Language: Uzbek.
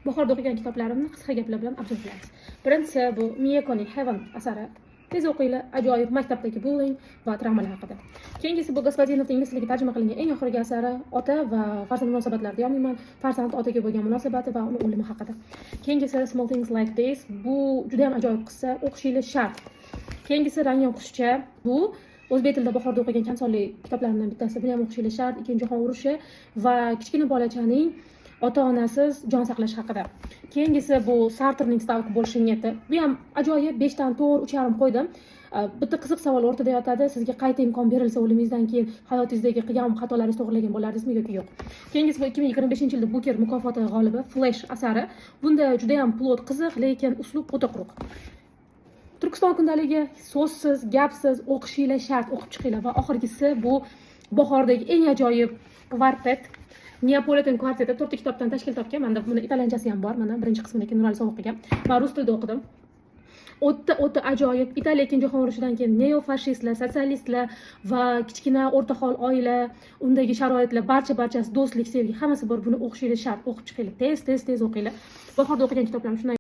Bahorda o'qigan kitoblarimni qisqa gaplar bilan обзор qilamiz. Birinchisi bu Miyekoning Heaven asari. Tez o'qinglar, ajoyib, maktabdagi bullying va travmalar haqida. Keyingisi bu Gospodinovning ingliz tiliga tarjima qilingan eng oxirgi asari, ota va farzand munosabatlari deyolmayman, farzand otaga bo'lgan munosabati va uni o'limi haqida. Keyingisi Small Things Like This, bu juda ham ajoyib qissa, o'qishingiz shart. Keyingisi Rangin qushcha, bu o'zbek tilida bahorda o'qigan kam sonli kitoblarimdan bittasi. Buni ham o'qishingiz shart. Ikkinchi jahon urushi va kichkina bolachaning ota onasiz jon saqlash haqida. Keyingisi bu Sartrning "Ставок больше нет". Bu ham ajoyib, 5dan 4, 3,5 qo'ydim. Bitta qiziq savol o'rtada yotadi: sizga qayta imkon berilsa, o'limingizdan keyin hayotingizdagi qilgan xatolaringizni to'g'irlagan bo'lardingizmi yoki yo'q? Keyingisi bu 2025-yilda Buker mukofoti g'olibi Flesh asari. Bunda juda ham plot qiziq, lekin uslub o'ta quruq. Turkiston kundaligi, so'zsiz, gapsiz, o'qishinglar shart, o'qib chiqinglar. Va oxirgisi bu bahordagi eng ajoyib kvartet, Neapolitan kvarteti, to'rtta kitobdan tashkil topgan. Manda buni italyanchasi ham bor. Mana birinchi qismini Nurali sovg'a qilgan. Man rus tilida o'qidim. O'ta o'ta ajoyib. Italiya Ikkinchi jahon urushidan keyin neofashistlar, sotsialistlar va kichkina o'rtahol oila, undagi sharoitlar, barcha barchasi, do'stlik, sevgi, hammasi bor. Buni o'qishingiz shart, o'qib chiqinglar, tez, tez, tez o'qinglar. Bahorda o'qigan kitoblarim shundan.